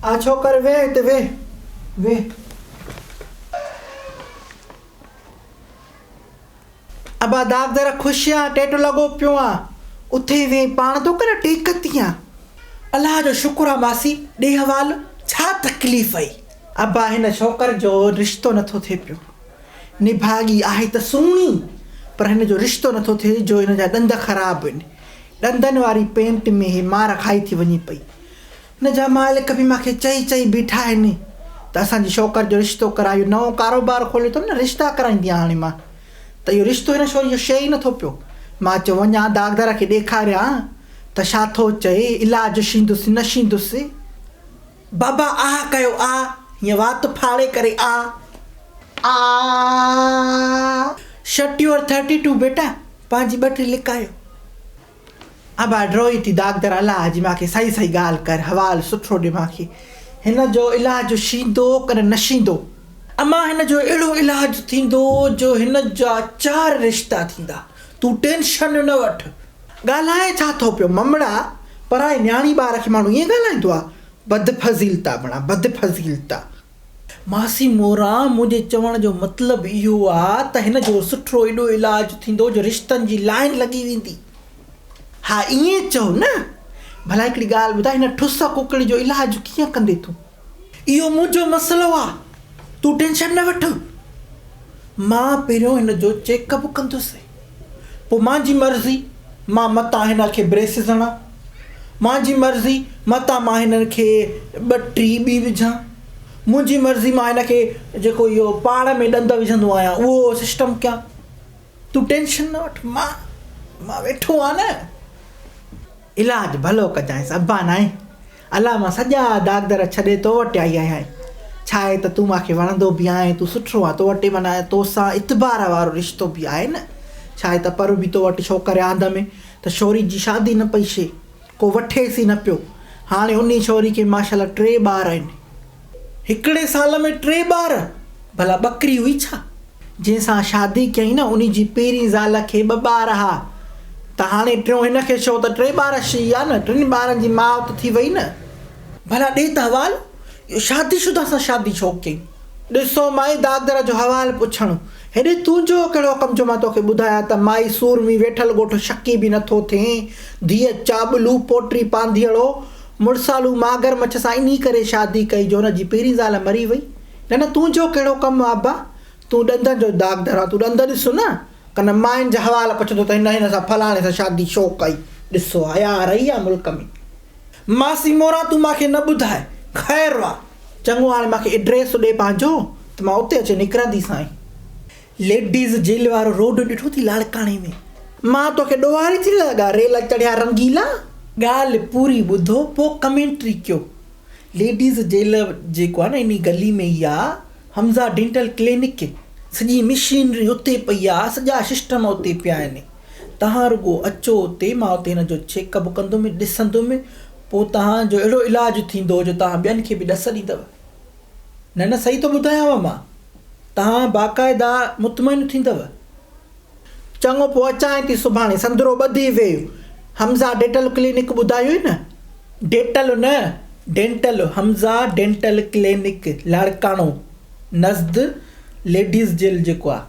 آ ڇوڪر ويهه هتي ويهه ويهه. ابا داغدر خوش آن ٽيٽو لڳو پيو آن اٿي ويهين پاڻ ٿو ڪن ٽيڪ تيان. الله جو شڪر آ ماسي ڏي حوال ڇا تڪليف اهي. ابا هن ڇوڪر جو رشتو نٿو ٿئي پيو. نڀاڳي آهي ته سهڻي پر هن جو رشتو نٿو ٿئي جو هن جا ڏند خراب آهن. ڏندن واري پينٽ ۾ هي مار کائي ٿي وڃي پئي. هن جا مالڪ به مان کي چئي چئي بيٺا آهن ته اسان جي شوڪر جو رشتو ڪرايو نئون ڪاروبار کوليو اٿم نه رشتا ڪرائيندي آهيان هاڻي مان ته اهو رشتو هن شوري جو شيء ئي نٿو پيو. مان چيو وڃان داغدار کي ڏيکاريان ته ڇا ٿو چئي علاج شيندس نه شيندس. بابا آه ڪيو آ، هيئن وات ڦاڙي ڪري آ. آ. شٽ your 32 بيٽا، پنهنجي ٻٽري لڪايو. ابا ڊوئي ٿي داغدر الله جي مان کي صحيح صحيح ڳالهه ڪر، حوال سٺو ڏي مان کي. هن جو علاج شيندو ڪن نه شيندو؟ امان هن جو اهڙو علاج ٿيندو جو هن جا چار رشتا ٿيندا، تون ٽينشن نه وٺ. ڳالهائين ڇا ٿو پيو ممڙا، پرائي نياڻي ٻار کي ماڻهو ائين ڳالهائيندو آ؟ بدفضيلتا بڻا بدفضيلتا. ماسي موران منهنجي چوڻ جو مطلب اهو آ ته هن جو سٺو ايڏو علاج ٿيندو جو رشتن جي لائين لڳي ويندي. ها ائين چئو نه. ڀلا هڪڙي ڳالهه ٻڌاء هن ٺس ڪڪڙي جو علاج ڪيئن ڪندي تون؟ اهو منهنجو مسئلو آ تون ٽينشن نه وٺ. مان پهريون هن جو چيڪ اپ ڪندس پوء مانجي مرضي مان متان هن کي بريسز هڻان مانجي مرضي متان مان هن کي ٻه ٽي ٻي وجهان منهنجي مرضي مان هن کي جيڪو اهو پاڙ ۾ ڏند وجهندو آهيان اهو سسٽم ڪيان تون ٽينشن نه وٺ مان مان ويٺو آهيان نه. علاج ڀلو ڪجانس ابا ناهي. الا مان سڄا داغدر ڇڏي تو وٽ آئي آهيان. ڇا آهي ته تون مان کي وڻندو به آهين، تون سٺو آهين، تو وٽ معنيٰ توسان اعتبار وارو رشتو به آهي نه. ڇا آهي ته پر به تو وٽ ڇوڪري آندم ته شوري جي شادي نه پئي شي. ڪو وٺيس ئي نه پيو. هاڻي انهي شوري کي ماشاءالله ٽي ٻار آهن. هڪڙي سال ۾ ٽي ٻار! ڀلا ٻڪري هئي ڇا؟ جنهن سان شادي ڪيائين نه انهي جي پهرين زال کي ٻه ٻار ها ته هاڻي ٽيون هن کي ڇو ته ٽي ٻار شي آ نه ٽن ٻارن جي ماء ته ٿي وئي نه. ڀلا ڏي ته حوال اهو شادي شده سان شادي ڇو ڪيائين؟ ڏسو مائي داغدر جو حوال پڇڻ هيڏي تنهنجو ڪهڙو ڪم جو مان توکي ٻڌايان ته مائي سورمي ويٺل ڳوٺ شڪي به نٿو ٿئين ڌيء چاٻلو پوٽري پانڌيئڙو مڙسالو ماگر مڇ سان انهي ڪري شادي ڪئي جو هن جي پهرين زال مري وئي. نه نه تنهنجو ڪهڙو ڪم آ ابا، تون ڏندن جو داغ ڌران، تون ڏند ڏس نه، ڪن ماين جا حوال پڇندو ته هن هن سان فلاڻي سان شادي ڇو ڪئي، ڏسو حياء رهي آ ملڪ ۾. ماسي موران تون مان کي نه ٻڌاء، خير آ. چڱو هاڻي مان کي ايڊريس ڏي پنهنجو ته مان اتي اچي نڪرنديسانء. ليڊيز جيل وارو روڊ ڏٺو ٿي لاڙڪاڻي ۾. مان توکي ڏوهاري ٿي لڳان، ريل چڙهيا رنگيلا. ڳالهه پوري ٻڌو پوء ڪمينٽري ڪيو. ليڊيز جيل جيڪو آ نه انهي گلي ۾ ئي آ حمزه ڊينٽل ڪلينڪ سڄي مشينري اتي پئي آ سڄا سسٽم اتي پيا آهن توهان رڳو اچو اتي مان اتي هن جو چيڪ اپ ڪندم ڏسندم پوء توهان جو اهڙو علاج ٿيندو جو توهان ٻين کي به ڏس ڏيندؤ نه نه صحيح ٿو ٻڌايانو مان توهان باقاعده مطمئن ٿيندؤ. چڱو پوء اچانء ٿي سڀاڻي سندرو ٻڌي ويهه. حمزه ڊيٽل ڪلينڪ ٻڌايوئي نه؟ ڊيٽل نه dental Hamza dental clinic Larkana نزد ليڊيز جيل جيڪو آ.